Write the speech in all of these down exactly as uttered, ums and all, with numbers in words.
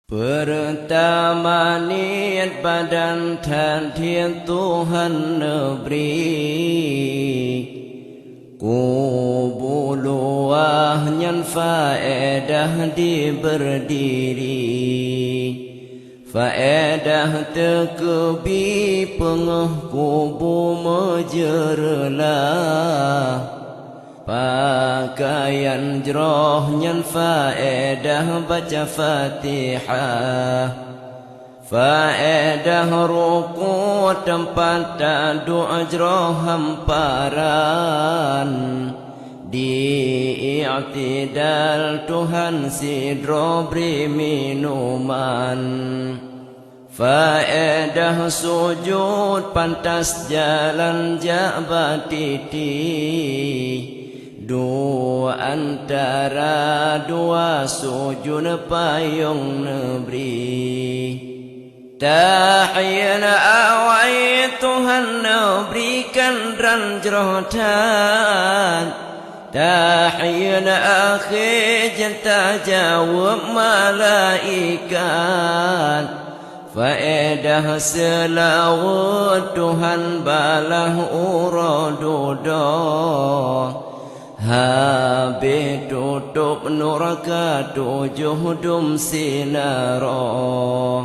Peurtama niet badan that Tuhan neubri, kubu luwah nyan faedah dibeurdiri. Faedah teukeubi peungéh kubu meujeureulah. Pakaian jroh nyan faedah baca Fatihah. Faedah rukuk teumpat taduek jroh hamparan. Di i'tidal Tuhan sidroe bri minuman. Faedah sujud pantas jalan jak batiti. Di antara dua sujud payong neubri. Tahiyan awai Tuhan neubri keu droe jroh that. Tahiyan akhé jeuet tajaweueb malaikat. Faedah seulaweuet Tuhan balaih uroe dudoe. Habéh tutôb nuraka tujoh dum sinaroe.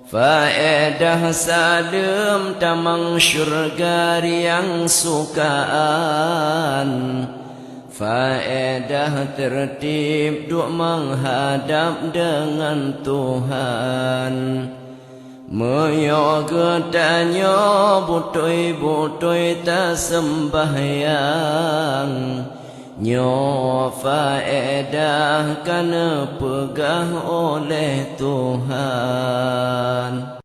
Faedah saleuem tamong syeuruga nyang sukaan. Faedah teurtib duek meuhadab deungon Tuhan. Meunyoe geutanyoe beutôi-beutôi taseumbahyang, nyoe faedah ka neupeugah oleh Tuhan.